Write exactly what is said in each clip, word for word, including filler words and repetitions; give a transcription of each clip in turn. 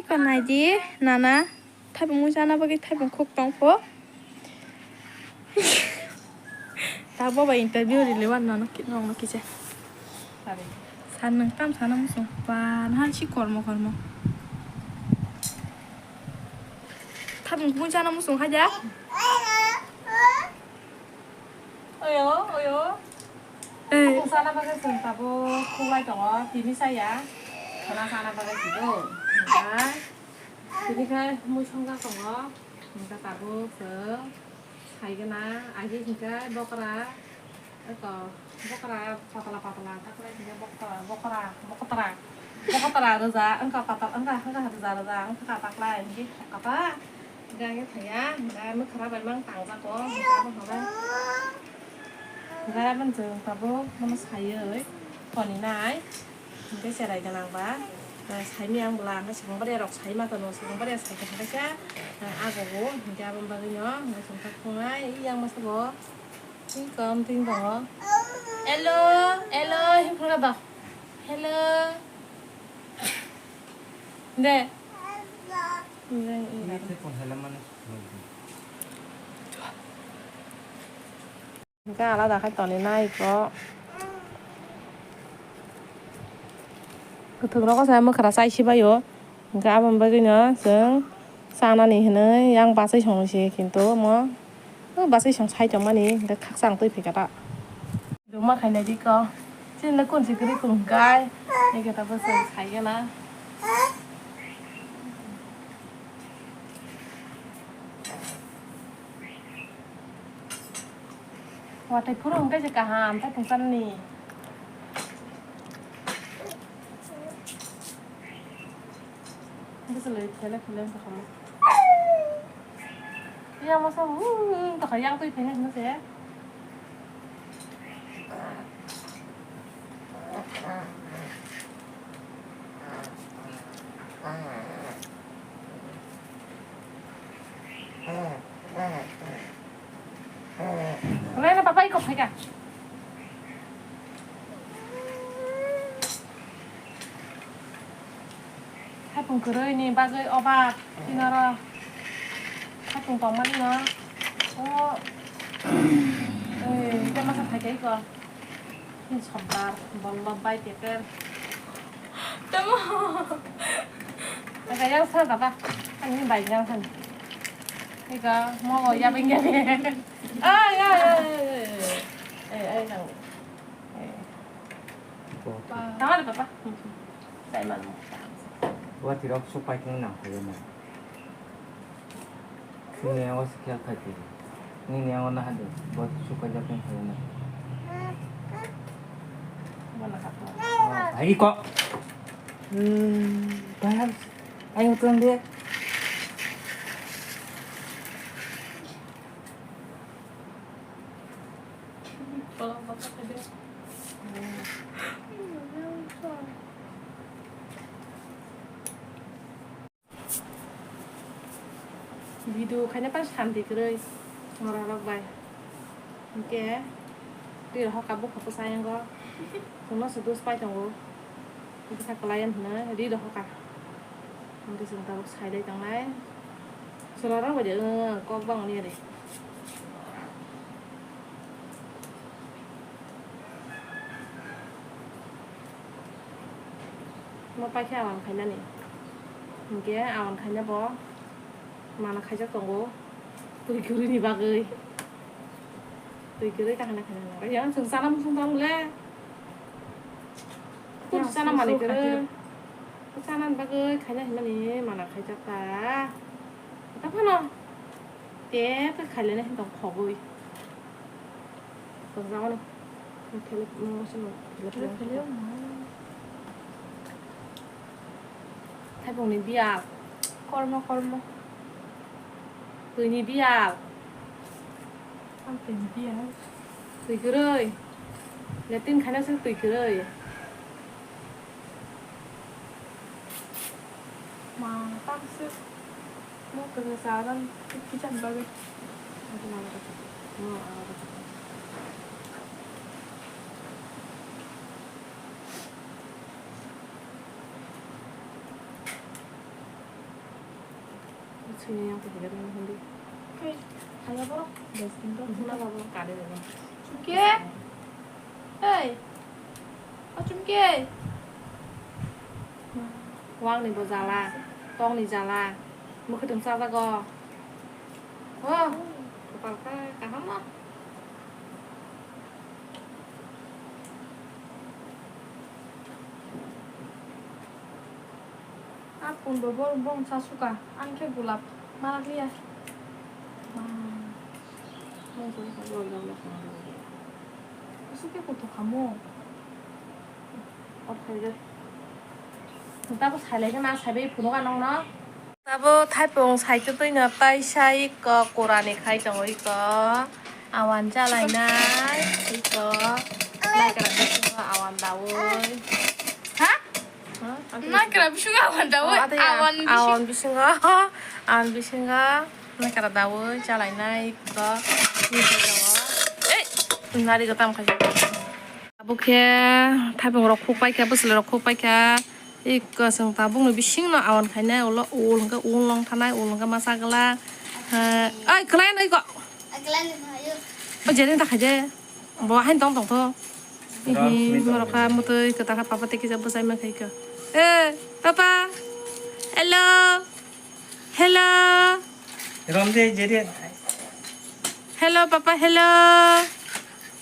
Naidi, nana, thaipung mui chana bagwi thaipung khuk tong pho. Ta boba interview rili wan nono ki-, nongno kisa. Sari. San nung tam sana musung. Ba, nahan si kormo kormo. Thaipung mui chana musung haja. Oyo, oyo. Eh. Thaipung chana bagwi chwng tabuk khuklai tongo, tini chaya. Khana chana bagwi sido. Ba, tini khai mui songjak tongo. Hingkhe tabuk chwng saigwna, agi hingkhe bokra, eko, bokra patala patala, taklai hingkhe bokra, bokra, bokra, bokra rwja, wngkha patala, wngkha, wngkha rwja rwja, wngkha taklai hingkhe kata, hingkhe agi thaya, hingkhe mwkhra bai mang tangjago, hingkhe abo hwnba. Hingkhe abo chwng tabuk bono saiwi toninai. Hingkhe cherai gwnang ba, eh, saimaya ang bwla, hingkhe swkang bwrwi rok sai ma tono, swkang bwrwi sai khe hingkhe, eh, agogo, hingkhe aboni bagwino, hingkhe chwng kha thungnai, yang masa bo, ting tong, ting tongo. Hello, hello, himphru ba. Hello. De. Hingkhe alada khai toninai eko. Kwthwk rogo se mwkhra chai sibaio. Hingkhe aboni bagwino chwng chanani hinwi yang bachai songwi se kintu omo, o bachai song sai tongmani hingkhe khakchang twi phaikha ta. Duma khainai di ko. Chini le kun se kwrwi kun kai. Eke ta bwswk sai gana. Watwi phuru hwnkhe se kaham, tei pungsa nini. Bwswlwi phele phele wngkha khamu. Yang masa, hmm, tokha yang twi phele hwnwi se. Wala na papa iko phaika. Hapung kwrwi ni bagwi obak tinaro. Hapung tongmani no. O. Ei, ita masa phaika iko. Sordar, Bollobh bai, Peter. Tamo. Aka yang sa baba. Ani bai yang san. Ika mo ya beng ya beng. Ah, ya, ya, ya, ya, ya. Eh, eh, nang. Eh. Tama de papa. Sai man. Wa tirok supai kung nang khayo na. Nini yango se khel khai twi. Nini yango naha de, bo supai jak nang khayo na. Bo naha to. Hai ko. Hmm, bayar. Ayo tuan de. Video khaina pan santi kwrwi norok rok bai. Hwnkhe twi rohor ka bukhuk bwsa yango. Chwngno se dos pai tongo. Bwsa kwlai hwnwi ri rohor ka. Hwnkhe chwng tabuk sailai tongnai. Chwla rok bai de, kok bangni ri. Mo paikhe awan khainani. Hinkhe awan khaina bo mana khaijak tongo. Twi kwrwini bagwi. Twi kwrwi kahana khaina nango. Yang chwng chana muchung tong le. Kut chana mani kwrwi. Chana bagwi khaina hinmani mana khaijak ta. Ta phano. Te khailene hinto khogwi. Tongjak mani. Thele, mo se no thele thele. Thele thele, mo. Thaipungni biyal. Kormo, kormo. Twini biyal. Ang twini biyal. Twi kwrwi. Latrine khaina se twi kwrwi. Ma, tamswk. Mo kwrwi sa ran kitchen bagwi. Sini yang ketiga dulu, Hindi. Oke, kaya borok. Dua sini tuh, sini apa, borok? Kade dulu. Oke. Hei. Achum ke. Wang ni bo jala, tong ni jala, mukhe tong chajago. Oh, kopal kha, kaham no. Apun bo bor bong cha suka, ang khe gulap malak liya. Asuk khe kuthuk kha mo. Tabo sailai khe ma saibai phunuk anong no. Tabo thaipung saitu twi no paisa iko kurani khai tongo iko. Awan jalainai iko. Nakra bisingo awan daui. Ha? Nakra bisingo awan daui. Awan bisingo. Awan bisingo nakra daui jalainai iko. Ei, nari go tam khai. Abo khe thaipung rok khuk paikha, bwswlwi rok khuk paikha. Iko chwng tabukni bisingno awan khainai, ulo ul hwnkhe ul long thanai, ul hwnkhe masa glak. Oi, kwlai no iko. O jere ta khaide. Bo hain tong tong tho. Ihi, morok kha mutui kwtal kha papa tei kisa bwsai ma khaika. Eh, papa. Hello. Hello. Romde jere. Hello, papa, hello.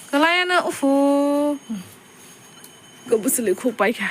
Kwlai ano, ufu. Ko bwswlwi khuk paikha.